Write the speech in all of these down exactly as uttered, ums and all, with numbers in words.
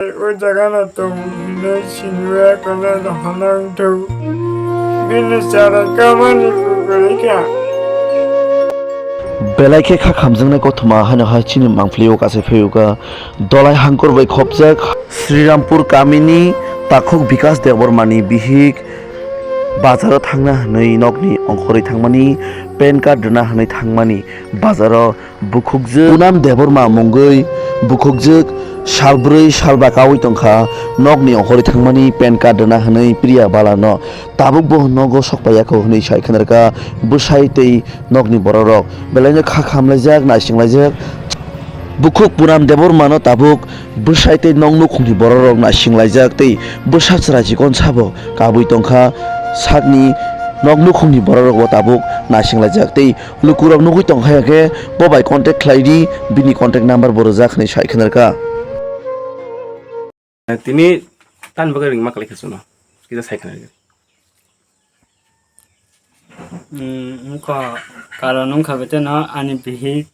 O jaga no tong hinwi siniya kono rohorna wngthok. Bini chara kamani kukurikha. Belai khe kha khamjaknai kothoma haino hai chini mangpili o kasai phai o kha. Dolai hangkor bai khopjak Srirampur kamini takhuk Bikas Debbarmani bihik bazaro thangna hwnwi nokni ongkhorwi thangmani, pan card rwna hwnwi thangmani bazaro bukhukjwk Punam Debbarma mungwi bukhukjwk sal bwrwi sal ba kaui tongkha, nokni ongkhorwi thangmani pan card rwna hwnwi Priya Balano. Tabuk bo nogo sok paiyakho hwnwi sai khwnarkha bwsai tei nokni bororok. Belaino kha khamlaijak, naisinglaijak. Bukhuk Punam Debbarmano tabuk bwsai tei nok nukhungni bororok naisinglaijak tei bwsa chwrai chikon sabo kabui tongkha. Sakni nok nukhungni bororokbo tabuk naisinglaijak tei lukurok nugui tongkha, hwnkhe bo bai contact khlai di, bini contact number bo rwjak hwnwi sai khwnarkha. Tini tan bagwi ringma kwlai kha chwngno, kisa sai khna rwdi. Hmm, wngkha, karon wngkha beteno ani bihik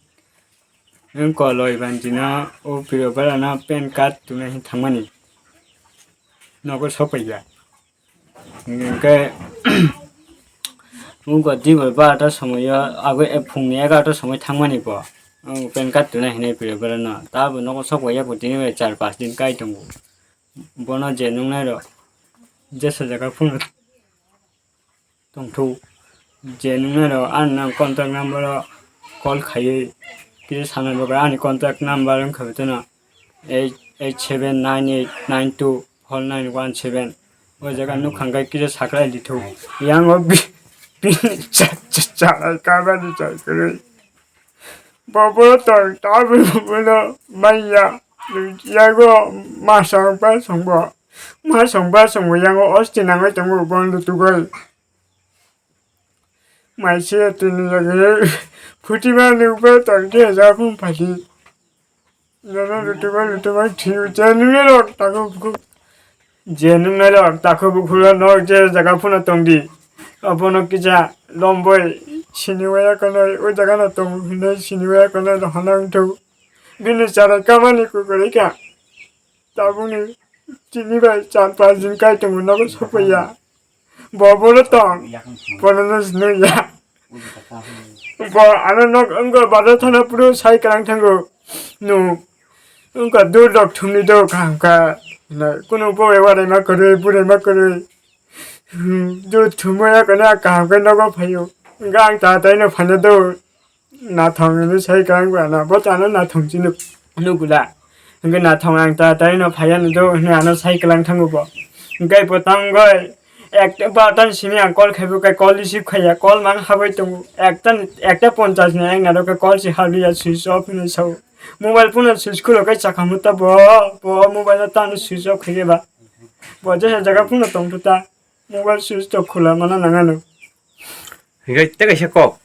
wngkha loi bandino o Priya Balano pan card tubuna hin thangmani nogo sokpaiya. Hingke wngkha dibar barota somoyo agoi phungni egarota somoi thangmani bo. Ang pan card tubuna hinwi Priya Balano. Tabo nogo sokpaiya bo tini bai char pas din kai tongo. Bono je nungnai rok jesa jaga phone tongthok. Je nungnai rok ani nang contact number o call khaiwi kisa sana bagwi ani contact number wngkha beteno eight eight seven nine eight nine two four nine one seven. O jaga nukha hwnkhe kisa sakhlai lithok. Yang o bi-, bini cha-, cha-, cha-, kabani chai kwrwi. Bo bono tong tabuk bono manya. Yago masong basong bo. Masong basong bo yango osti nangwi tongo bono tugoi. Maise tini yagwi phutima nukba tongkhe ja phung phadi. Nono lutuma lutuma thiu je nungnai rok tako bukhuk. Je nungnai rok tako bukhuk no je jaga phuna tongdi. Abono kisa lomboi siniwaya kono o jaga no tong hinwi siniwaya kono rohorna wngthok. Bini chara kamani kukurikha. Tabukni tini bai char pas din kai tongo nogo sopaiya. Bo bono tong, bono no siniya. Bo ano nok wngkha bazar thana phuru sai kwrang thango. Nwng wngkha dur rok thumni do kaham kha. Kunu bo bai uanaima kwrwi, bunaima kwrwi. Hmm, dur thumwi ya kwna kaham khe nogo phaio. Wngkha ang tatai no phaina do. Nathong hinwi sai kwrang bana, bo tano nathong chini nukula. Hwnkhe nathong ang tatai no phaiya no do hinwi ano sai kwlang thango bo. Hwnkhe bo tangoi ekta button simi ang call khaibo khe call receive khaiya, call mang habwi tongo. Ekta, ekta ponchas ni ang naro khe call si habwiya switch off hinwi sao. Mobile phone no switch khulo khe chakha muta bo, bo mobile no tano switch off khaiya ba. Bo jesa jaga phone no tongthu ta. Mobile switch to khula mana nangano. Hingke tei kaisa kok.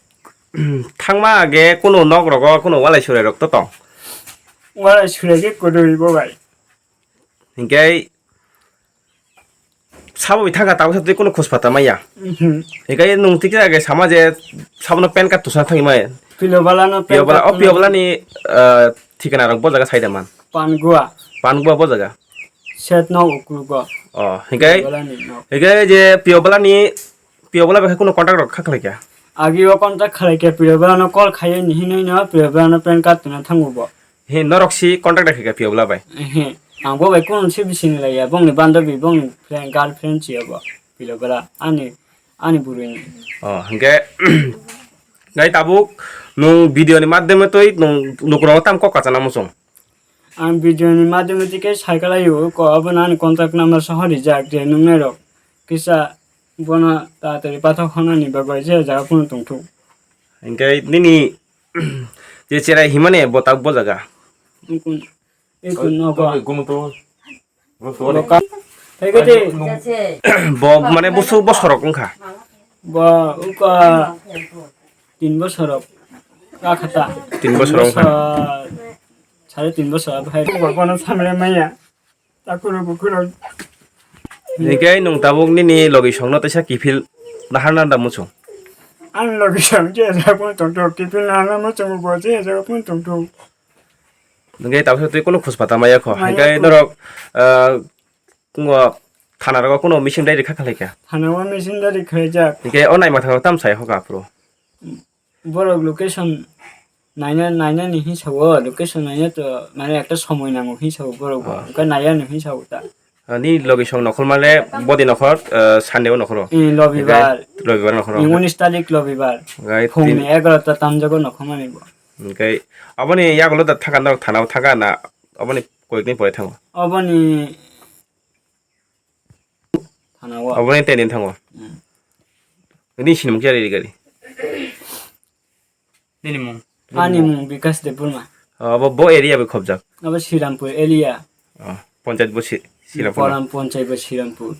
Thangma age kuno nok rogo kuno walai surai rok to tong. Walai surai ke kwrwi bo bai. Hingke sabo bai thangkha tabuk sa twi kuno khus pata maya. Mhm. Hingke nung twi khe age sama je sabono pan card tusa thangwi maya. Pilo bala no pan Piyobala, card o tusa. Piyobala ni, ah, thikana rok bo jaga sai da man. Pangua. Pangua bo jaga. Set no ukrugo. Oh, hingke, Piyobala ni no. Hingke je Piyobala ni, Piyobala bai kuno contact rok kha khlai kha. Agi o contact khlai khe Piyobala no call khaiye ni hinwi no Piyobala no pan card tuna thango bo. He, norok si contact rok kha Piyobala bai. He, ang bo bai kuno si bising lai ya, bongni bandabi, bongni friend, girlfriend si ya bo. Piyobala ani, ani burui ni. Oh, hingke, nai tabuk nung video ni madhyame twi nung lukurok tam kok kachana muchung. Ang video ni madhyame twi khe sai kalaio, ko abono ani contact number soho rijak je nungnai rok kisa bono taratari pathak hwnani bagwi je jaga phano tongthok. Hingke nini je cherai himani bo tak bo jaga. Ikun, ikun nogo. Bo mane busu bosorok wngkha. Bo wngkha tin bosorok. Kakhata. Tin bosorok wngkha. Sare tin bosor abo hai. Bo bono samre maya. Takhuro bukhuro. Hingke nung tabuk nini logi songno teisa kiphil naharna da muchung. Ang logi song je jaga phano tongthok, kiphil naharna muchung bo je jaga phano tongthok. Hingke tabuk twi kunu khus pata maya kho. Maya kho. Hingke norok, ah, kungo thana rogo kunu missing diary kha khalai kha. Thana o missing diary khaijak. Hingke o naima thang tam sai hoka aphuru. Borok location naina, naina ni hinsa o, location naina to mane ekta somoi nango hinsa o borok bo. Ah. Hingke naya ni hinsa o ta. Ah, ni logi song nokhorma le bodi nokhor, ah, Sunday o nokhoro. Eh, lobibar. Hingke lobibar nokhoro. Eh, unis tarik lobibar. Hingke phung tin- ni egarota tamjago nokhormani bo. Hingke aboni yagulo da thangka norok thana o thangka na aboni koyekni pore thango? Aboni thana o. Aboni tei din thango? Hmm. Ni sinimung khe ri gari? Nini mung? Ani mung Bikas Debbarma. Abo bo area bai khobjak? Abo Srirampur area. Oh, panchayat bo Si-, Srirampur. Poram panchayat bo Srirampur.